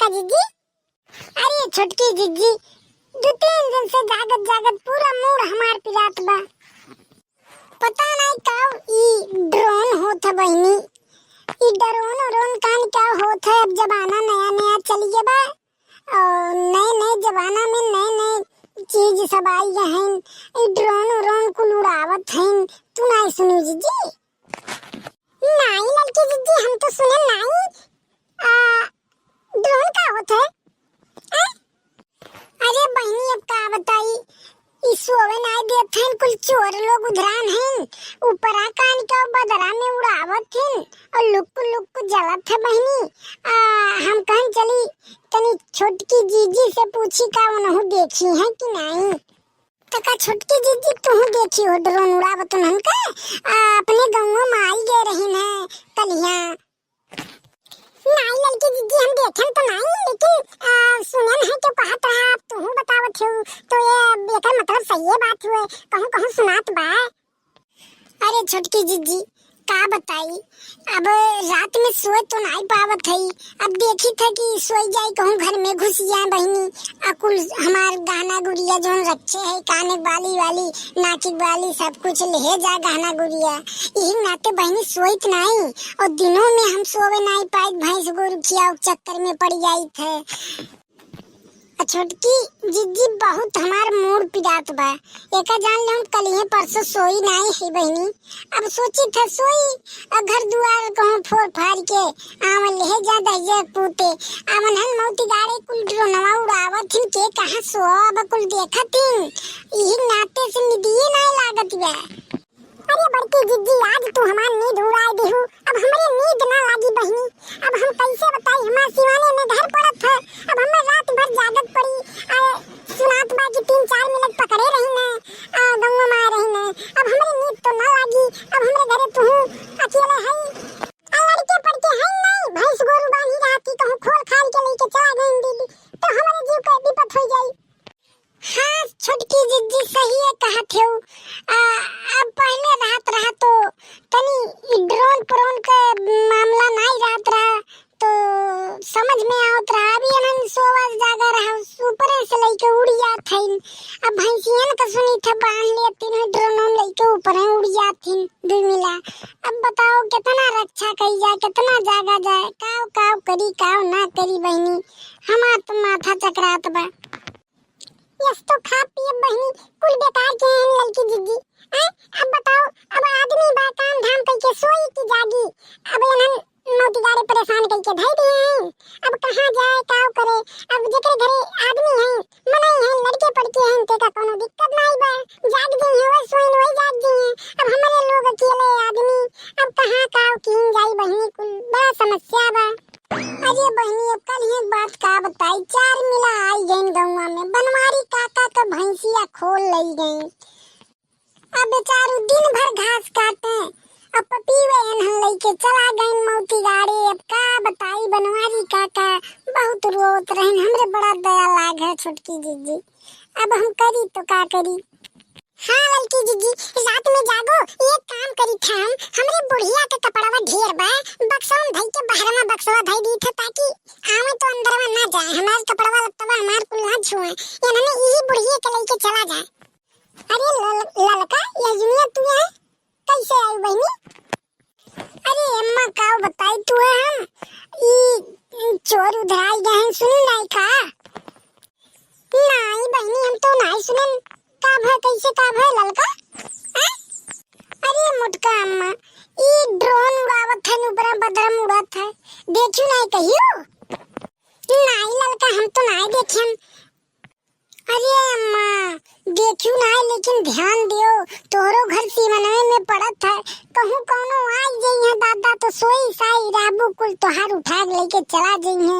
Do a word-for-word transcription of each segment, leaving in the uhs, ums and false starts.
जिज्जी? अरे छोटकी जिज्जी, दू तीन दिन से जागत जागत पूरा मूड हमार पिरात बा। पता नाई का ई ड्रोन होत है बहिनी, ई ड्रोन उरोन कान का होत है। अब जमाना नया नया चल गया बा, और नए नए जमाना में नए नए चीज सब आई गए हैं, ई ड्रोन उरोन कुल उड़ावत हैं। तू नाई सुनी जिज्जी? नाई ललकी जिज्जी, हम तो सुने नाई। आ, ड्रोन का होत है? आ? अरे बहिनी, अब का बताई, ई सोवे नाई देत हैं, कुल चोर लोग उधरान हैं, ऊपरा कान का बदरा में उड़ावत हैं, और लुक लुक जलत है बहिनी। आ, हम कहन चली तनी छोटकी जीजी से पूछी का उनहु देखी हैं कि नाई। तो का छोटकी जिज्जी तुहू देखी हो ड्रोन उड़ावत उन्हन का? आ, अपने गाँव में आई गए रही न कलिया। नाई ललकी जिज्जी, हम देखेन तो नाई, लेकिन, आ, सुनेन है कि कहत रहा, अब तुहू बतावत हो, तो ये एकर मतलब सही बात हुए, कहूँ कहूँ सुनात बा। अरे छोटकी जिज्जी, का बताई, अब रात में सोए तो नाई पावत हई। अब देखी था कि सोई जाई, कहूँ घर में घुस जाए बहिनी, आ कुल हमार गहना गुड़िया जौन रखे है, काने बाली वाली, नाकी बाली, सब कुछ ले जा गहना गुड़िया। यही नाते बहिनी सोइत नाई, और दिनों में हम सोवे नाई पाइत, भैंस गोरू खियाओ के चक्कर में पड़ जाइत है। आ छोटकी जिज्जी, बहुत हमार मूड पिरात बा। एका जान ले हम कलिहे परसों सोई नाई है बहिनी। अब सोची था सोई, आ घर दुआर कहूँ फोर फार के, आवन ले जा दहिया पूते। आवन हन मौती गाड़े कुल ड्रोनवा उड़ावत हिन, के कहाँ सोवा अब कुल देखत हिन। यही नाते से निदिये नाई लागत बा। अरे बड़की जिज्जी, आज तू हमार नींद उड़ाए दिहू। अब हमरे नींद ना लागी बहिनी। अब हम कैसे बताई, हमार सिवाने में घर पड़त है। अब हमें रात भर जागत पड़ी। आ, सुनात बा कि तीन चार मिनट पकड़े रही न, आ, गंगो मार रही न। अब हमरे नींद तो ना लागी। अब हमरे घरे तू अकेले है। आ लड़के पड़के है नहीं, भैंस गोरू बांधी रहती, कहूँ खोल खाल के लेके चला गई दीदी, तो हमरे जीव के विपत हो जाई। हाँ, छोटकी जिज्जी सही है कहत हेउ। आ, अब पहले रहत रहा तो तनी ई ड्रोन प्रोन के मामला नाई रहत रहा, तो समझ में आवत रहा। अभी एनन सोवा जागा रहा, ऊपरे से लइके उड़ जात हइन। अब भैंसियन का सुनी थे, बांध लेती हैं ड्रोन लेके, ऊपरे उड़ जात हइन दुई मिला। अब बताओ, कितना रक्षा कई जाए, कितना जागा जाए, काव काव करी, काव ना करी बहिनी, हमार तो माथा चकरात बा। यस तो खा पिए बहिनी, कुल बेकार के हैं ललकी जिज्जी। हैं? अब बताओ, अब आदमी बा काम धाम कइके सोई कि जागी? अब एनन मौती गाड़े परेशान कइके धई दिए हैं। अब कहाँ जाए, काव करे? अब जेकरे घरे आदमी हैं, मनई हैं, लड़के पड़के हैं, तेका कौनो दिक्कत नाई बा। जाग गई हैं, वही सोइन, वही जाग गई हैं। अब हमरे लोग अकेले आदमी, अब कहाँ काव कीन जाई बहिनी, कुल बड़ा समस्या बा। अरे बहिनी, अब कल ही एक बात का बताई, चार मिला आई गइन गौवा में, बनवारी काका का भैंसिया खोल लई गइन। अब बेचारू दिन भर घास काटे, अब पपीवे एनहन लइके चला गइन मौती गाड़े। अब का बताई, बनवारी काका बहुत रोत रहन, हमरे बड़ा दया लाग है छोटकी जिज्जी। अब हम करी तो का करी? हाँ ललकी जिज्जी, रात में जागो, एक काम करी था हम, हमरे बुढ़िया के कपड़वा ढेर बा, बक्सवा में धई के बहरवा बक्सवा धई दी था, ताकि आवे तो अंदरवा ना जाए, हमार कपड़वा लत्तवा हमार कुल ना छुए, एनहने यही बुढ़िया के लइके चला जाए। अरे लल-, ललका, यह दुनिया तू है, कैसे आई बहिनी? अरे अम्मा, का बताई तू है हम, ई चोर उधराई गए हैं, सुनी नाई का? नाई बहिनी, हम तो नाई सुनन। का भय, कैसे का भय ललका? हैं? अरे मोटका अम्मा, ई ड्रोन उड़ावत है, ऊपरा बदरम उड़त है, देखियो नाई कहियो? नाई ललका, हम तो नाई देखेन। अरे अम्मा, देखियो नाई, लेकिन ध्यान दियो, तोहरो घर सीमनवे में पड़त है, कहूँ कौनो आई जइहे दादा तो सोई साई रहबू कुल तोहार उठा के लेके चला जइहे।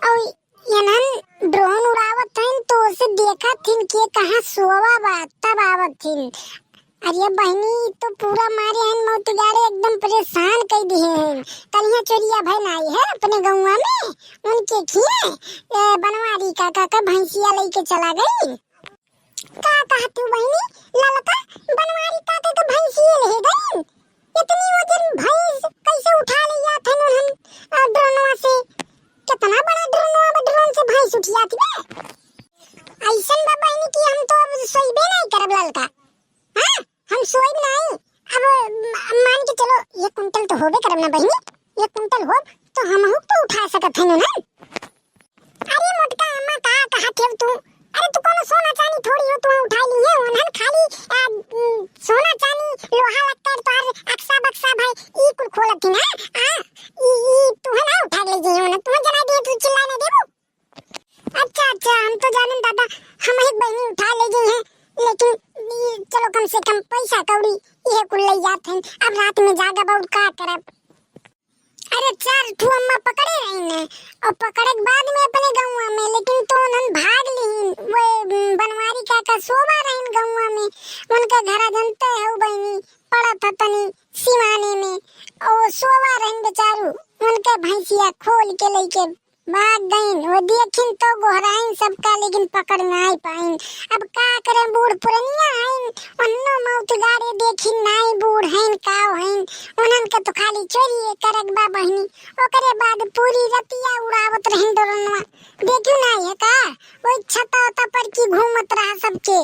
और एनहन ड्रोन उड़ावत हन तो ओसे देखत हिन के कहाँ सोवा बा तब आवत हिन। अरे बहिनी, ई तो पूरा मारे हन मौत गाड़े एकदम परेशान कई दिहे हन। कलिया चोरिया भय नाई है अपने गौवा में, उनके खिए, ए, बनवारी काका का भैंसिया लइके चला गई। का कहत हू बहिनी, ललका बनवारी काका का भैंसिया ले गई? इतनी वजन भैंस कैसे उठा ले जात हन उन्हन, अ, ड्रोनवा से? कितना बड़ा ड्रोनवा बा, कुंटल तो होबे करब ना बहिनी, एक कुंटल होब तो हमहू तो उठा सकत हन उन्हन। अरे मोटका अम्मा, का कहत हऊ तू? अरे तू कोनो सोना चानी थोड़ी हो, तू उठा ली है उन्हन खाली, आ, उम, सोना चानी, लोहा लक्कड़, तोहर अक्सा बक्सा भाई, ई कुल खोलत ही ना, आ, ई, ई तुहे ना उठा ले जी उन्हन, तुहे जना दे, तू चिल्ला ना देबू। अच्छा, अच्छा, हम तो जाने दादा, हम एक बहिनी उठा ले गई हैं, लेकिन ई, चलो कम से कम पैसा कौड़ी इहे कुल ले जात हैं। अब रात में जागब और का करब? अरे चार ठू अम्मा पकड़े रही ने, और पकड़े के बाद में अपने गौवा में, लेकिन तो उन्हन भाग लीन। वो, उम, बनवारी काका सोवा रहीन गौवा में, उनके घरा जनते हो बहिनी, पड़त ह तनी सिवाने में, और सोवा रहीन बेचारू, उनके भैंसिया खोल के लेके भाग गईन। वो देखिन तो गोहराइन सबका, लेकिन पकड़ नाई पाइन। अब का करें, बूढ़ पुरनिया हईन, उन्नो मौत गाड़े देखिन नाई बूढ़ हईन, काव हईन, उन्हन के तो खाली चोरी करक बा बहिनी। ओकरे बाद पूरी रतिया उड़ावत रहीन ड्रोनवा। देखियो नाई है का, वही छता उता पर की घूमत रहा सबके,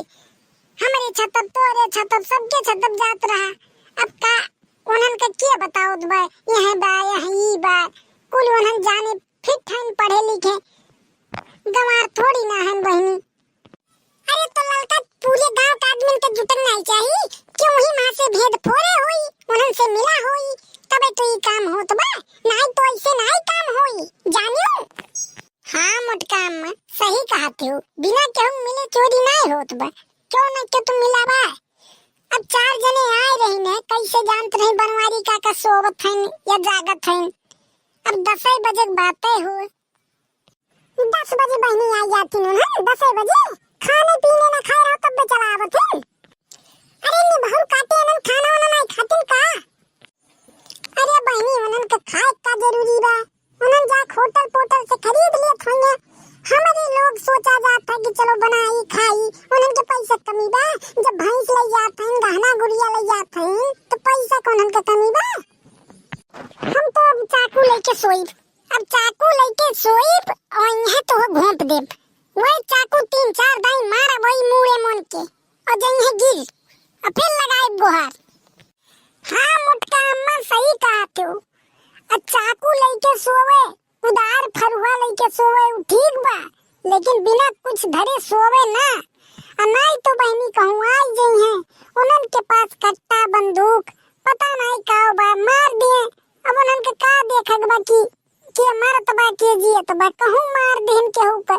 हमरे छतब, तोरे छतब, सबके छतब जात रहा। अब का उन्हन के के बतावत बा, यह बा, यह ई बा, कुल उन्हन जाने फिट हन पढ़े लिखे, गंवार थोड़ी ना हन बहिनी। अरे तो ललका, पूरे गांव के आदमी के जुटन नहीं चाहिए, क्यों ही माँ से भेद फोरे होई, उन्हन से मिला होई, तबे तो ई काम होत बा, नहीं तो ऐसे नहीं काम होई, जानियो। हाँ मोटका अम्मा, सही कहत हो, बिना केहू मिले चोरी नहीं होत बा, क्यों न क्यों तो मिला बा। अब चार जने आए रही ने, कैसे जानत रही बनवारी काका सोवत हन या जागत हन। अब दसई बजे के बातें हो। दस बजे बहिनी आ जाती न, हाँ, दसई बजे। खाने पीने ना खाए रहो तब भी चला आवत है। अरे निभौर काटे अनन खाना वाना नहीं खातिन का? अरे बहिनी, उन्हन के खाए का जरूरी बा? उन्हन जाके होटल पोटल से खरीद लेत होइए। हमरे लोग सोचा जात है कि चलो बनाई खाई, उन्हन के पैसा कमी बा? जब भैंस ले जात हैं, गहना गुड़िया ले जात हैं, तो पैसा कौन उन्हन के कमी बा? हम तो अब चाकू लेके सोइब, अब चाकू लेके सोइब और इन्हें तो घोंप देब। वही चाकू तीन चार दाई मारब वही मुड़े मन के, और जइहे गिर, और फिर लगाइब गोहार। हाँ मोटका अम्मा सही कहत हो। आ चाकू लइके सोवे, कुदार फरुहा लइके सोवे, उ ठीक बा, लेकिन बिना कुछ धरे सोवे ना। आ नाई तो बहिनी कहूँ आई जइहे, उन्हन के पास कट्टा बंदूक पता नाई का बा, मार दिए। अब उन्हन के का देखक बा कि के मरत बा, के जियत बा, कहूँ मार देहन केहू के।